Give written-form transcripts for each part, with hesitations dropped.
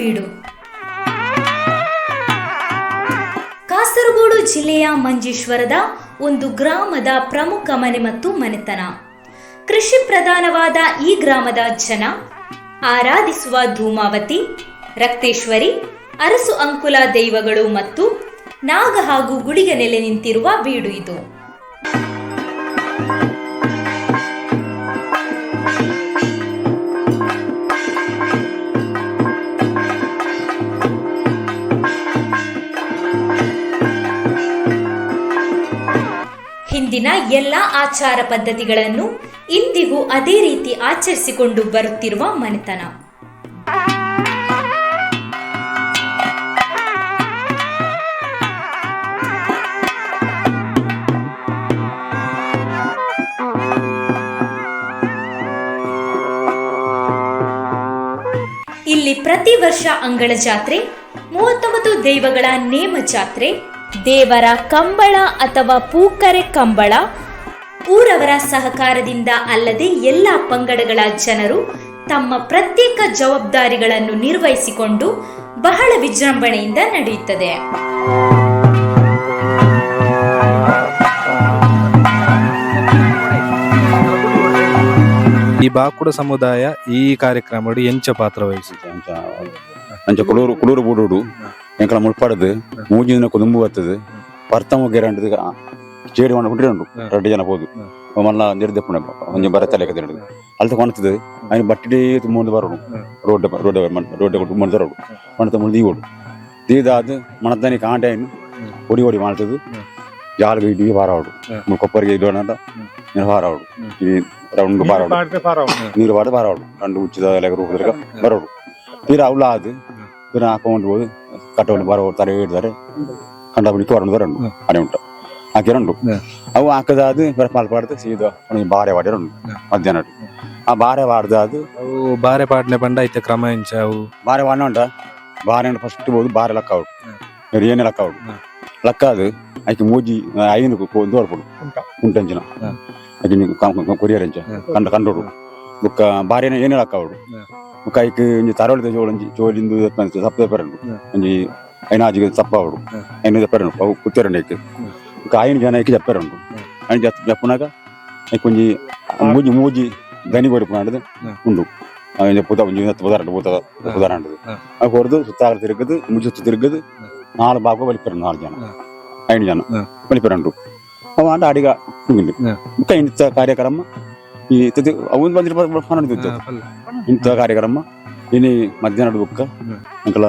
ಬೀಡು. ಕಾಸರಗೋಡು ಜಿಲ್ಲೆಯ ಮಂಜೇಶ್ವರದ ಒಂದು ಗ್ರಾಮದ ಪ್ರಮುಖ ಮನೆ ಮತ್ತು ಮನೆತನ. ಕೃಷಿ ಪ್ರಧಾನವಾದ ಈ ಗ್ರಾಮದ ಜನ ಆರಾಧಿಸುವ ಧೂಮಾವತಿ, ರಕ್ತೇಶ್ವರಿ, ಅರಸು ಅಂಕುಲ ದೈವಗಳು ಮತ್ತು ನಾಗ ಹಾಗೂ ಗುಳಿಗ ನೆಲೆ ನಿಂತಿರುವ ಬೀಡು ಇದು. ಹಿಂದಿನ ಎಲ್ಲ ಆಚಾರ ಪದ್ಧತಿಗಳನ್ನು ಇಂದಿಗೂ ಅದೇ ರೀತಿ ಆಚರಿಸಿಕೊಂಡು ಬರುತ್ತಿರುವ ಮನೆತನ. ಇಲ್ಲಿ ಪ್ರತಿ ವರ್ಷ ಅಂಗಳ ಜಾತ್ರೆ, 39 ದೈವಗಳ ನೇಮ ಜಾತ್ರೆ, ದೇವರ ಕಂಬಳ ಅಥವಾ ಪೂಕರೆ ಕಂಬಳ ಊರವರ ಸಹಕಾರದಿಂದ ಅಲ್ಲದೆ ಎಲ್ಲ ಪಂಗಡಗಳ ಜನರು ತಮ್ಮ ಪ್ರತ್ಯೇಕ ಜವಾಬ್ದಾರಿಗಳನ್ನು ನಿರ್ವಹಿಸಿಕೊಂಡು ಬಹಳ ವಿಜೃಂಭಣೆಯಿಂದ ನಡೆಯುತ್ತದೆ. ಈ ಬಾಕುಡ ಸಮುದಾಯ ಈ ಕಾರ್ಯಕ್ರಮ ಎಂಚ ಪಾತ್ರ ವಹಿಸಿದೆ? ಅಂಚ ಅಂಚ ಕುಳೂರು ಕುಳೂರು ಬೂಡುಡು ಎಂಕಲ ಮುಳ್ಪಾಡದು ಮೂಜಿ ದಿನ ಕುದುಂಬು ಬರ್ತದೆ ಪರ್ತಮ ಗೆರಂಡದು ಚೇಡಿ ಮಣ್ಣ ಹುಟ್ಟಿ ಉಂಟು ರಡ್ಡು ಜನ ಪೋದು ಮಲ್ಲ ನಿರ್ದೆಪ್ಪುಣ ಒಂಜಿ ಬರತ್ತಲೆ ಕದಿರಡು ಅಲ್ತ ಕೊಣತದೆ ಅಯ್ನ ಬಟ್ಟಿಡಿ ಮೂರು ಬರೋಡು ರೋಡ್ ರೋಡ್ ರೋಡ್ ಕೊಟ್ಟು ಮೂರು ಬರೋಡು ಮಣತ ಮುಳ್ದು ದೀವೋಡು ದೀದಾದು ಮಣತನಿ ಕಾಂಟೆಯನ್ನು ಒಡಿ ಒಡಿ ಮಾಡ್ತದೆ ಜಾಲ್ಗೆ ಇಡೀ ಬಾರಾವಡು ಕೊಪ್ಪರಿಗೆ ಇಡೋಣ ಬಾರಾವಡು ಈ ರೌಂಡ್ ಬಾರಾವಡು ನೀರು ಬಾರ್ದು ಬಾರಾವಡು ರಂಡು ಉಚ್ಚಿದ ಲೆಕ್ಕ ರೂಪದ ಬರೋಡು ತೀರಾ ಅವಳ ಅದು ತೀರಾ ಹಾಕೊಂಡು ಹೋದು ಕಟ್ಟವನ್ನು ಬರೋ ತಾರೆ ಹಿಡ್ತಾರೆ ಕಂಡಪಡಿ ತೋರಣ ರಂಡು ಅಡೆ ಉಂಟು ಹಾಕಿ ರಂಡು ಅವು ಹಾಕದಾದು ಬರ ಪಾಲ್ ಪಾಡ್ದು ಸೀದಾ ಒಂಜಿ ಬಾರೆ ವಾಡಿ ರಂಡು ಮಧ್ಯಾಹ್ನ ಆ ಬಾರೆ ವಾಡ್ದಾದು. ಅವು ಬಾರೆ ಪಾಡ್ನೆ ಪಂಡ ಐತೆ ಕ್ರಮ ಎಂಚ ಅವು? ಬಾರೆ ವಾಡ ಉಂಟ ಬಾರೆ ಫಸ್ಟ್ ಬೋದು ಬಾರೆ ಲಕ್ಕ ಅವಡು ಏನೇ ಲಕ್ಕ ಅವಡು ಲಕ್ಕ ಅದು ಐಕೆ ಮೂಜಿ ಐನು ಒಂದು ಹೊರಪಡು ಉಂಟಂಚಿನ ಐಕೆ ಕೊರಿಯರ್ ಎಂಚ ಕಂಡ ಕಂಡೋಡು ಬುಕ್ಕ ಬಾರೆ ಏನೇ ಲಕ್ಕ ಅವಡು ಬುಕ್ಕ ಐಕ್ ಒಂಜಿ ತರವಳಿದ ಜೋಳಂಜಿ ಜೋಲಿಂದು ಸಪ್ಪ ಪೆರಂಡು ಒಂಜಿ ಐನಾಜಿಗೆ ಸಪ್ಪ ಅವಡು ಐನು ದೆಪ್ಪರಂಡು ಅವು ಕುತ್ತರಂಡು ಐಕ್ ಬುಕ್ಕ ಐನು ಜನ ಐಕ್ ಜಪ್ಪರಂಡು ಐನು ಜಪ್ ಜಪ್ಪುನಾಗ ಐಕ್ ಒಂಜಿ ಮೂಜಿ ಮೂಜಿ ದನಿ ಕೊಡಿಪುನಾಂಡದು ಉಂಡು ಪುದ ಒಂಜಿ ಹತ್ತು ಪುದಾರಂಡು ಪೂತ ಪುದಾರಂಡದು ಅವು ಹೊರದು ಸುತ್ತಾಗ ತಿರುಗದು ಮುಜಿ ಸುತ್ತ ತಿರುಗದು ನಾಲ್ ಬಾಗು ಬಲಿಪೆರಂಡು ನಾಲ್ ಜನ ಐನು ಜನ ಬಲಿಪೆರಂಡು ಅವ ಅಂಡ ಅಡಿಗ ಕುಂಗಿಂಡು ಬುಕ್ಕ ಇಂಥ ಕಾರ್ಯಕ್ರಮ ಈ ಅವನ್ ಬಂದಿರ ಪನ್ನೊಂದು ಇಂಥ ಕಾರ್ಯಕ್ರಮ ಇನಿ ಮಧ್ಯಾಹ್ನ ಬುಕ್ಕ ಅಂಕಲ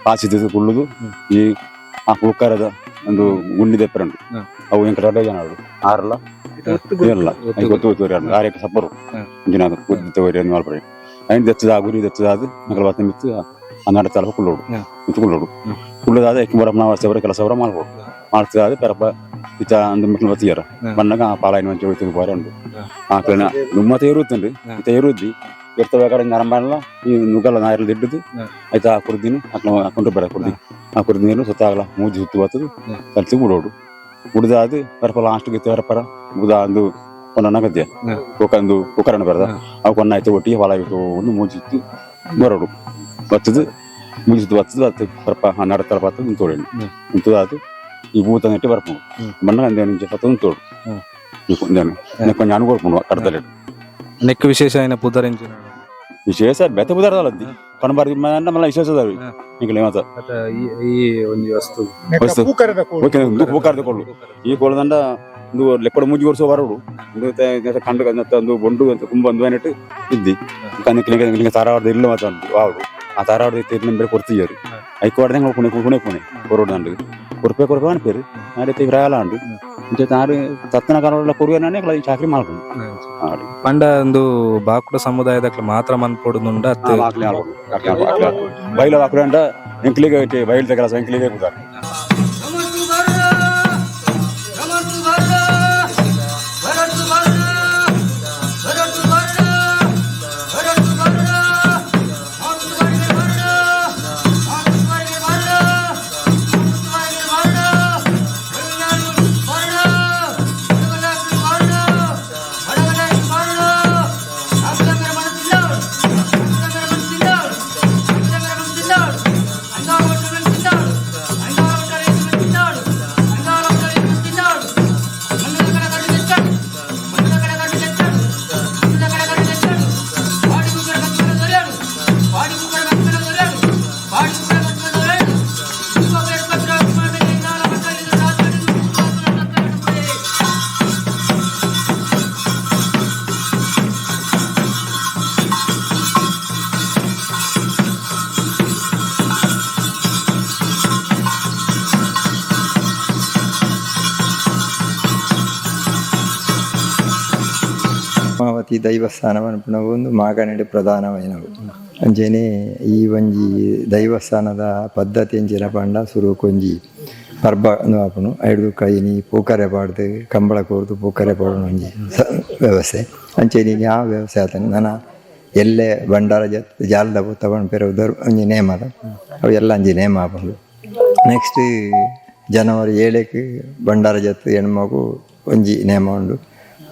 ಪಾಸಿದ ಕುಳ್ಳುದು ಈ ಆ ಪೂಕರದ ಒಂದು ಗುಂಡಿ ದೆಪ್ಪರಂಡು ಅವು ಎಂಕಲ ರಡ್ಡ ಜನ ಆಡು ಆರಲ್ಲ ಇಲ್ಲ ಗೊತ್ತು ಗೊತ್ತು ಆರ್ಯಕ್ಕೆ ಸಪ್ಪರು ಇಂಜಿನ ಗೊತ್ತು ಮಲ್ಪರೆ ಐನ್ ದೆತ್ತದ ಗುರಿ ದೆತ್ತದ ಅದು ಅಂಕಲ ಬತ್ತ ಮಿತ್ತು ಹನ್ನೆರಡು ತಲಪ ಕುಳ್ಳೋಡು ಮಿತ್ತು ಕುಳ್ಳೋಡು ಕುಳ್ಳದಾದ ಎಕ್ಕಿ ಬರಪ್ಪ ನಾವು ಕೆಲಸ ಅವರ ಮಾಡ್ಬೋದು ಮಾಡ್ತದ ಪೆರಪ್ಪ ಇತ್ತ ಅಂದು ಮಿಕ್ಲು ಬತ್ತಿಯಾರ ಬಣ್ಣಗ ಆ ಪಾಲಾಯಿನ ಮಂಚ ಹೋಯ್ತು ಬಾರ ಉಂಡು ಆಕಳಿನ ನುಮ್ಮ ತೇರುತ್ತುಂಡು ತೇರುದ್ದಿ ಇರ್ತ ಬೇಕಾದ್ರೆ ನರಂಬಲ್ಲ ಈ ನುಗ್ಗಲ್ಲ ನಾಯರ್ಲ ದಿಡ್ಡದು ಆಯ್ತಾ ಆ ಕುರ್ದಿನ ಹಾಕೊಂಡು ಬರ ಕುರ್ದಿ ಆ ಕುರ್ದಿ ನೀರು ಸುತ್ತಾಗಲ ಮೂಜಿ ಸುತ್ತು ಬರ್ತದೆ ಕಲ್ಸಿ ಬಿಡೋಡು ಬಿಡ್ದಾದು ಪರಪ ಲಾಸ್ಟ್ ಗಿತ್ತು ಪರಪರ ಬುದ ಅಂದು ಕೊನ್ನ ಗದ್ಯ ಕೊಕ್ಕಂದು ಕುಕ್ಕರಣ ಬರದ ಅವು ಕೊನ್ನ ಆಯ್ತು ಒಟ್ಟಿಗೆ ಹೊಲ ಆಯ್ತು ಒಂದು ಮೂಜಿ ಸುತ್ತು ಬರೋಡು ಬತ್ತದು ಮೂಜಿ ಸುತ್ತು ಬತ್ತದು ಅದು ಪರಪ ಹನ್ನೆರಡು ತಲಪ ಬರ್ತದೆ ನಿಂತೋಡಿ ನಿಂತದಾದು ಈ ಭೂತ ನೆಟ್ಟು ಬರ್ಪುಂಡು ಬಣ್ಣ ಅಂದೇ ನಿಂಚೆ ಪತ್ತ ನಿಂತೋಡು కొంచెం అనుకోకుండా కడతలేడు. ನೆಕ್ ವಿಶೇಷ అయిన ಪುದರೆಂಚಿನ? ವಿಶೇಷ ಬೆತ್ತ ಪುದರ್ದಲ್ಲದ್ದಿ ಕೊಣಬಾರ್ದು ಮಲ್ಲ ವಿಶೇಷ ಅದಾವೆ ಈಗ ಮಾತ ಈ ಒಂಜಿ ವಸ್ತು ವಸ್ತು. ಓಕೆ ಒಂದು ಪೂಕಾರದ ಕೊಳ್ಳು ಈ ಕೋಳದಂಡ ಒಂದು ಲೆಕ್ಕಡ ಮೂಜಿ ವರ್ಷ ಬರೋಡು ಒಂದು ಕಂಡು ಒಂದು ಬೊಂಡು ಅಂತ ಕುಂಬ ಒಂದು ಏನಿಟ್ಟು ಇದ್ದಿ ಕಣ್ಣು ತಾರಾವಾರ್ದ ಇಲ್ಲ ಮಾತ ವಾಡು ಆ ತಾರಾವಾರ್ದ ಇತ್ತು ಬೇರೆ ಕೊಡ್ತೀಯರು ಐಕೋಡ್ದೆ ಕುಣೆ ಕುಣೆ ಕುಣೆ ಕೊರೋಡು ಅಂಡು ಕೊರ್ಪೆ ಕೊರ್ಪೆ ಅನ್ಪೇರು ಆರೆ ಪ್ರಾಯಲ ಅಂಡು ಇಂಚ ತಾರು ತತ್ತನ ಕಾಲದ ಕೊಡುವೆ ಚಾಕ್ರಿ ಮಾಡ್ಕೊಂಡು ಪಂಡ ಒಂದು ಬಾಕುಡ ಸಮುದಾಯದಕ್ಲ ಮಾತ್ರ ಮನ್ಪೊಡುನುಂಡ ಅತ್ತೆ? ಬೈಲ ಹಾಕ್ರೆ ಎಂಕ್ಲಿಗೆ ಬೈಲ್ ಕೆಲಸ ಎಂಕ್ಲಿಗೆ ಕೂತಾರೆ. Dhumavati ದೈವಸ್ಥಾನ ಪನ್ಪುನವು ಒಂದು ಮಾಗಣೆಡ್ ಪ್ರಧಾನವಾಯಿನವು. ಅಂಚೆನೆ ಈ ಒಂಜಿ ದೈವಸ್ಥಾನದ ಪದ್ಧತಿ ಎಂಚಿನ ಪಂಡ ಸುರುಕು ಒಂಜಿ ಪರ್ಬ ಆಪುಂಡು. ಐಡ್ದ್ ಬೊಕ್ಕ ಇನಿ ಪೂಕರೆ ಪಾಡ್ದ್ ಕಂಬಳ ಕೊರ್ದು ಪೂಕರೆ ಪಾಡುನ ಒಂಜಿ ವ್ಯವಸ್ಥೆ. ಅಂಚೆನೆ ಇನಿ ಆ ವ್ಯವಸ್ಥೆ ಆತಂಡ್. ನನ ಎಲ್ಲೆ ಭಂಡಾರ ಜತ್ ಜಾಲ್ದ ಪೂತ ಪನ್ಪೆರ್ ಉದರ್ ಒಂಜಿ ನೇಮದ ಅವು ಎಲ್ಲ ಒಂಜಿ ನೇಮ ಆಪುಂಡು. ನೆಕ್ಸ್ಟ್ ಜನವರಿ 7ಕ್ ಭಂಡಾರ ಜತ್ ಎಣ್ಮಗು ಒಂಜಿ ನೇಮ ಉಂಡು.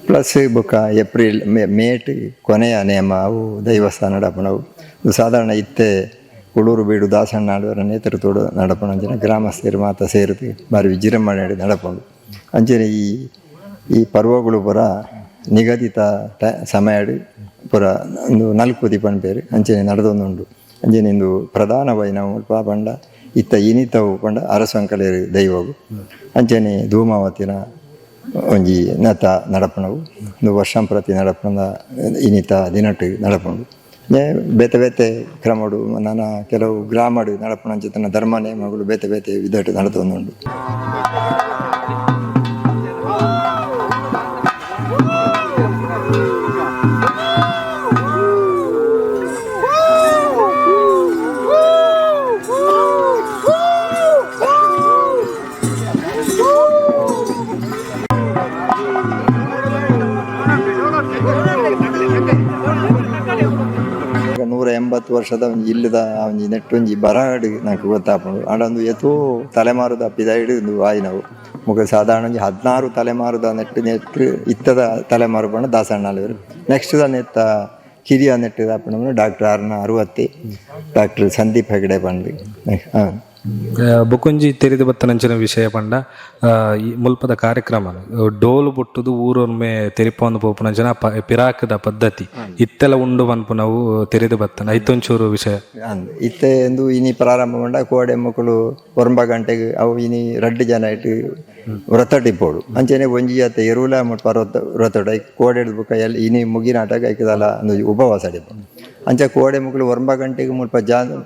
ಪ್ಲಸ್ ಬೊಕ್ಕ ಏಪ್ರಿಲ್ ಮೇ ಮೇಟ್ ಕೊನೆಯ ನೇಮ ಅವು ದೈವಸ್ಥಾನಡ್ ಆಪುನವು. ಸಾಧಾರಣ ಇತ್ತೆ ಕುಳೂರು ಬೀಡು ದಾಸಣ್ಣ ಆಳ್ವೆರ್ ನೇತೃತ್ವಡ್ ನಡಪುನ ಅಂಚಿನ ಗ್ರಾಮಸ್ಥರು ಮಾತ ಸೇರ್ದ್ ಬಾರಿ ವಿಜೃಂಭಣೆಡ್ ನಡಪುಂಡು. ಅಂಚನೆ ಈ ಈ ಪರ್ವಗಳು ಪೂರ ನಿಗದಿತ ಸಮಯಡ್ ಪೂರ ಉಂದು ನಲ್ಪುದಿ ಪನ್ಪೆರ್ ಅಂಚನೆ ನಡತೊಂದುಂಡು. ಅಂಚನೆ ಇಂದು ಪ್ರಧಾನವಾಯಿನ ಮುಲ್ಪ ಪಂಡ ಇತ್ತ ಇನಿತವು ಪಂಡ ಅರಸಂಕಲೇರು ದೈವಗು ಅಂಚನೆ ಧೂಮಾವತಿನ ಒಂಜಿ ನತ ನಡಪುನವು. ಇಂದು ವರ್ಷಂಪ್ರತಿ ನಡಪುನ ಇನಿತ ದಿನಟ್ ನಡಪುಂಡು. ಬೇತೆ ಬೇತೆ ಕ್ರಮಡು ನನ ಕೆಲವು ಗ್ರಾಮಡ್ ನಡಪುನ ಅಂಚಿತ್ತಿನ ಧರ್ಮ ನೇಮಗಳು ಬೇತೆ ಬೇತೆ ವಿಧಟ್ ನಡತೊಂದುಂಡು. 180 ವರ್ಷದ ಒಂಜಿ ಇಲ್ಲದ ಒಂಜಿ ನೆಟ್ಟ್ ಒಂಜಿ ಬರಹಡ್ ನಂಕ್ ಗೊತ್ತಾಪುಂಡು. ಆಂಡ ಉಂದು ಏತೋ ತಲೆಮಾರುದ ಪಿದಯಿಡ್ ಉಂದು ಆಯಿನವು. ಮುಕ ಸಾಧಾರಣ ಒಂಜಿ 16 ತಲೆಮಾರುದ ನೆಟ್ಟ್ ನೆಟ್ಟ್ ಇತ್ತದ ತಲೆಮಾರು ಪಂಡ ದಾಸಣ್ಣ ಆಳ್ವೆರ್. ನೆಕ್ಸ್ಟ್ ದ ನೆತ್ತ ಕಿರಿಯ ನೆಟ್ಟ್ ಆಪುನ ಡಾಕ್ಟರ್ ಆರ್ನ ಅರುವತ್ತೆ ಡಾಕ್ಟರ್ ಸಂದೀಪ್ ಹೆಗಡೆ ಪಂದ್. ಬೊಕೊಂಜಿ ತೆರಿದು ಬತ್ತನಂಚಿನ ವಿಷಯ ಪಂಡ ಈ ಮುಲ್ಪದ ಕಾರ್ಯಕ್ರಮ ಡೋಲು ಬೊಟ್ಟುದು ಊರೊರ್ಮೆ ತೆರಿಪೊಂದು ಪೋಪುನಂಚಿನ ಪಿರಾಕದ ಪದ್ಧತಿ ಇತ್ತೆಲ ಉಂಡು ಪನ್ಪುನವು ತೆರಿದು ಬತ್ತನ ಐತೊಂಚೂರು ವಿಷಯ. ಅಂದ್ ಇತ್ತೆ ಇಂದು ಇನಿ ಪ್ರಾರಂಭ ಪಂಡ ಕೋಡೆ ಮೊಕುಲು 9 ಗಂಟೆಗ್ ಅವು ಇನಿ ರಡ್ಡ್ ಜನ ಇಟ್ಟು ವ್ರತ ಇಪ್ಪೊಡು. ಅಂಚನೆ ಒಂಜಿ ಜತೆ ಎರುಲ ಮುಲ್ಪ ವ್ರತಡ್ ಐಕ್ ಕೋಡೆಡ್ ಬೊಕ್ಕ ಎಲ್ ಇನಿ ಮುಗಿನಾಟಗ ಐಕ್ ದಾಲ ಒಂಜಿ ಉಪವಾಸ ಇಪ್ಪೊಡು. ಅಂಚ ಕೋಡೆ ಮೊಕುಲು 9 ಗಂಟೆಗ್ ಮುಲ್ಪ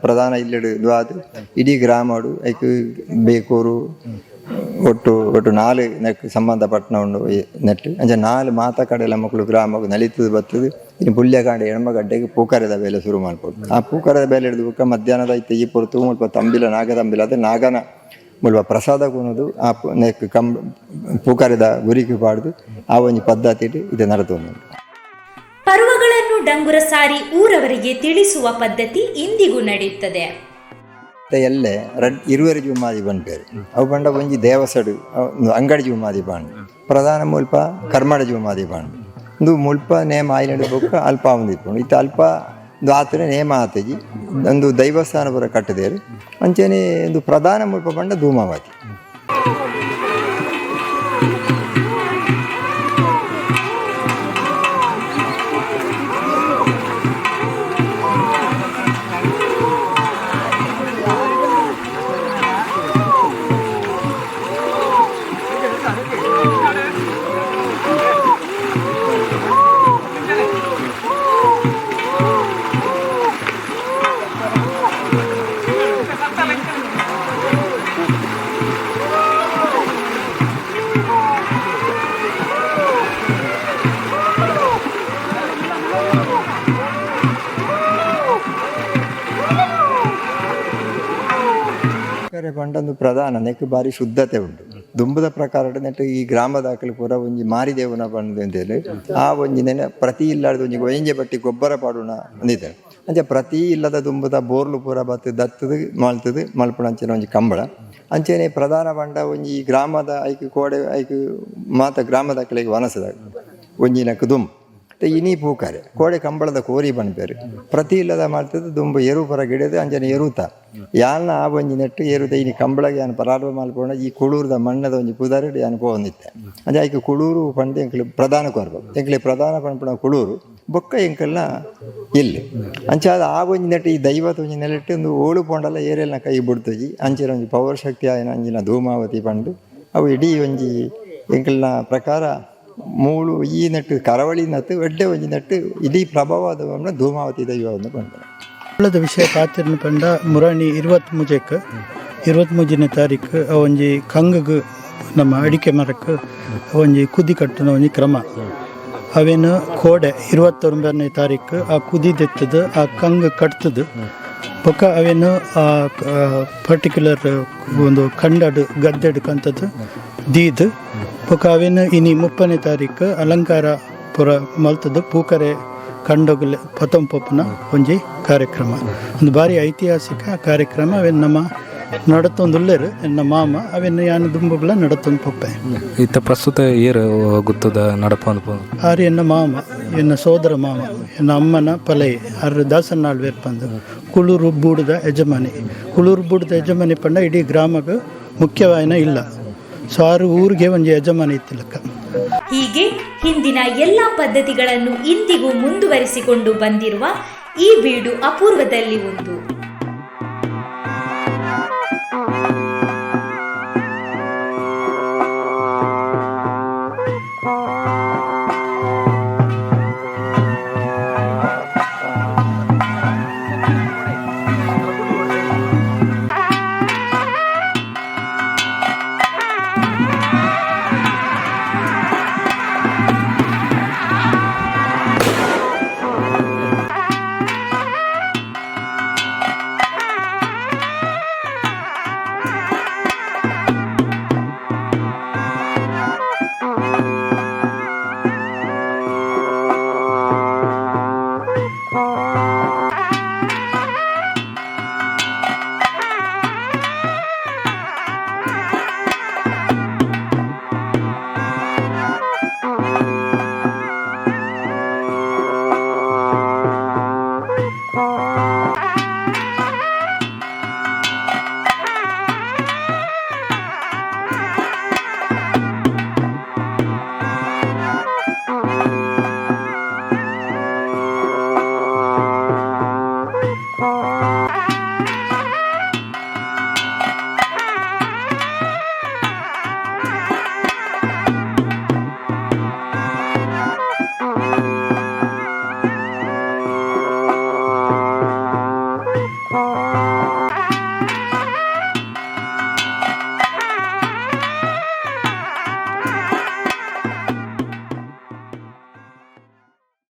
ಪ್ರಧಾನ ಇಲ್ಲೆಡ್ ದ್ವಾದ್ ಇಡೀ ಗ್ರಾಮಡು ಐಕ್ ಬೇಕೂರು ಒಟ್ಟು ಒಟ್ಟು 4 ನೆಕ್ ಸಂಬಂಧಪಟ್ಟನ ಉಂಡು ನೆಟ್. ಅಂಚ 4 ಮಾತ ಕಡೆಲ ಮೊಕುಲು ಗ್ರಾಮಗ್ ನಲಿತುದು ಬತ್ತುದು ಇನಿ ಪುಲ್ಯಕಾಂಡೆ 8 ಗಂಟೆಗ್ ಪೂಕರೆದ ಬೇಲೆ ಶುರು ಮಲ್ಪೊಡು. ಆ ಪೂಕರೆದ ಬೇಲೆ ಹಿಡ್ದು ಬೊಕ್ಕ ಮಧ್ಯಾಹ್ನದ ಐತೆ ಈ ಪೊರ್ತು ಮುಲ್ಪ ತಂಬಿಲ ನಾಗ ತಂಬಿಲ ಅದ್ ನಾಗನ ಮುಲ್ಪ ಪ್ರಸಾದ ಕೊನೊದು ಆ ನೆಕ್ ಪೂಕರೆದ ಗುರಿಕ್ ಪಾಡ್ದು ಆ ಒಂಜಿ ಪದ್ಧತಿ ಇದು ನಡತೊಂದುಂಡು. ಪರ್ವಗಳನ್ನು ಡಂಗುರ ಸಾರಿ ಊರವರಿಗೆ ತಿಳಿಸುವ ಪದ್ಧತಿ ಇಂದಿಗೂ ನಡೆಯುತ್ತದೆ. ಎಲ್ಲೆ ಇರುವೆರ್ ಜುಮಾದಿ ಪನ್ಪೆರ್. ಅವು ಪಂಡ ಒಂಜಿ ದೇವಸಡು ಅಂಗಡಿ ಜುಮಾದಿ ಪಾಂಡು ಪ್ರಧಾನ ಮುಲ್ಪ ಕರ್ಮಡ ಜುಮಾದಿ ಪಾಂಡು. ಉಂದು ಮುಲ್ಪ ನೇಮ ಆಯಿನಡ್ ಬೊಕ್ಕ ಅಲ್ಪ ಆವೊಂದಿಪ್ಪುಂಡು. ಇತ್ತೆ ಅಲ್ಪ ಉಂದು ಆತನೆ ನೇಮ ಆತಜಿ ಉಂದು ದೈವಸ್ಥಾನ ಪೂರ ಕಟ್ಟುದೇರು. ಅಂಚನೆ ಉಂದು ಪ್ರಧಾನ ಮುಲ್ಪ ಪಂಡ ಧೂಮಾವತಿ. ಪಂಡೊಂದು ಪ್ರಧಾನ ನೆಕ್ ಬಾರಿ ಶುದ್ಧತೆ ಉಂಟು. ದುಂಬುದ ಪ್ರಕಾರ ನೆಟ್ ಈ ಗ್ರಾಮದಾಕಲು ಪೂರ ಒಂಜಿ ಮಾರಿದೇವನ ಪಂಡ್ ಅಂತೇಳಿ ಆ ಒಂಜಿ ನೆನೆ ಪ್ರತಿ ಇಲ್ಲಾರ್ದ ಒಂಜಿ ಒಂಜೆ ಬಟ್ಟಿ ಗೊಬ್ಬರ ಪಾಡುನ ಒಂದಿತ್ತೆ. ಅಂಚ ಪ್ರತಿ ಇಲ್ಲದ ದುಂಬುದ ಬೋರ್ಲು ಪೂರ ಬತ್ತು ದತ್ತದು ಮಲ್ತದು ಮಲ್ಪುನ ಅಂಚಿನ ಒಂಜಿ ಕಂಬಳ. ಅಂಚನೆ ಪ್ರಧಾನ ಪಂಡ ಒಂಜಿ ಗ್ರಾಮದ ಐಕ್ ಕೋಡೆ ಐಕ್ ಮಾತ ಗ್ರಾಮದಾಕಲಿಗೆ ವನಸದ ಒಂಜಿನಕ್ ದುಂಬು ಇನಿ ಪೂಕಾರೆ ಕೋಡೆ ಕಂಬಳದ ಕೋರಿ ಪನ್ಪೆರ್. ಪ್ರತಿ ಇಲ್ಲದ ಮಲ್ತದು ದುಂಬು ಎರು ಪೂರ ಗಿಡದು ಅಂಚನೆ ಎರುತ ಯಾಲ್ನ ಆ ಒಂಜಿ ನೆಟ್ಟು ಎರುತ ಇನಿ ಕಂಬಳಗ್ ಯಾನ್ ಪ್ರಾರಂಭ ಮಲ್ಪುಂಡ ಈ ಕುಳೂರುದ ಮಣ್ಣದ ಒಂಜಿ ಪುದರ್ಡ್ ಯಾನ್ ಪೋವೊಂದಿತ್ತೆ. ಅಂಚ ಐಕ್ ಕುಳೂರು ಪಂದ್ ಎಂಕ್ಲೆ ಪ್ರಧಾನ ಕೊರ್ಪ ಎಂಕ್ಲೆ ಪ್ರಧಾನ ಪನ್ಪುನ ಕುಳೂರು ಬೊಕ್ಕ ಎಂಕಲ್ನ ಇಲ್ಲ್. ಅಂಚಾದ್ ಆ ಒಂಜಿ ನೆಟ್ಟು ಈ ದೈವದ ಒಂಜಿ ನೆಲೆಟ್ ಉಂದು ಓಳು ಪೋಂಡಲ ಏರೆಲ್ನ ಕೈ ಬುಡ್ತುಜಿ. ಅಂಚಿನ ಒಂಜಿ ಪವರ್ ಶಕ್ತಿ ಆಯಿನ ಅಂಚಿನ ಧೂಮಾವತಿ ಪಂದ್ ಅವು ಇಡೀ ಒಂಜಿ ಎಂಕಲ್ನ ಪ್ರಕಾರ ಮೂಳು ಈ ನೆಟ್ಟು ಕರಾವಳಿ ನತ್ತು ಎಡ್ಡೆ ಒಂಜಿ ನೆಟ್ಟು ಇಡೀ ಪ್ರಭಾವದ ಧೂಮಾವತಿ ದೈವವನ್ನು ಪನ್ಪೆರ್. ಕುಳ್ಳದ ವಿಷಯ ಪಾತಿರ್ನ ಪಂಡ ಮುರಾಣಿ 23ಕ್ಕೆ 23ನೇ ತಾರೀಕು ಒಂಜಿ ಕಂಗಗ್ ನಮ್ಮ ಅಡಿಕೆ ಮರಕ್ಕೆ ಒಂಜಿ ಕುದಿ ಕಟ್ಟುನ ಒಂಜಿ ಕ್ರಮ. ಅವೇನು ಕೋಡೆ 29ನೇ ತಾರೀಕು ಆ ಕುದಿ ದೆತ್ತದು, ಆ ಕಂಗ್ ಕಟ್ತದು. ಬೊಕ್ಕ ಅವೇನು ಆ ಪರ್ಟಿಕ್ಯುಲರ್ ಒಂದು ಕಂಡಡು ಗದ್ದೆಡು ಕಂತದ್ದು ದೀದ್. ಬೊಕ್ಕ ಅವೇನು ಇನಿ 30ನೇ ತಾರೀಕು ಅಲಂಕಾರ ಪೂರ ಮಲ್ತದ್ದು ಪೂಕರೆ ಕಂಡೊಗಲೆ ಪತೊಂಪೊಪ್ಪುನ ಒಂಜಿ ಕಾರ್ಯಕ್ರಮ. ಒಂದು ಭಾರಿ ಐತಿಹಾಸಿಕ ಕಾರ್ಯಕ್ರಮ. ಅವೇನು ನಮ್ಮ ನಡತೊಂದುಲ್ಲೆರು ಎನ್ನ ಮಾಮ, ಅವೇನು ಯಾನು ದುಂಬುಗ್ಲ ನಡತೊಂದು ಪೊಪ್ಪೆ. ಇತ್ತ ಪ್ರಸ್ತುತ ಏರು ಗುತ್ತದ ನಡಪ ಅನ್ಬೋದು? ಆರು ಎನ್ನ ಮಾಮ, ಎನ್ನ ಸೋದರ ಮಾಮ, ಎನ್ನ ಅಮ್ಮನ ಪಲೈ ಅರ್ ದಾಸನ್ನಾಳ್ ವೇರ್ಪಂದು, ಕುಳೂರು ಬೂಡದ ಯಜಮಾನಿ. ಕುಳೂರು ಬೂಡದ ಯಜಮಾನಿ ಪಂಡ ಇಡೀ ಗ್ರಾಮಕ್ಕೆ ಮುಖ್ಯವಾಯಿನ ಇಲ್ಲ. ಸೊ ಆರು ಊರಿಗೆ ಒಂಜಿ ಯಜಮಾನಿ ಇತ್ತಿಲಕ್ಕ. ಹೀಗೆ ಹಿಂದಿನ ಎಲ್ಲ ಪದ್ಧತಿಗಳನ್ನು ಇಂದಿಗೂ ಮುಂದುವರಿಸಿಕೊಂಡು ಬಂದಿರುವ ಈ ಬೀಡು ಅಪೂರ್ವದಲ್ಲಿ ಒಂದು.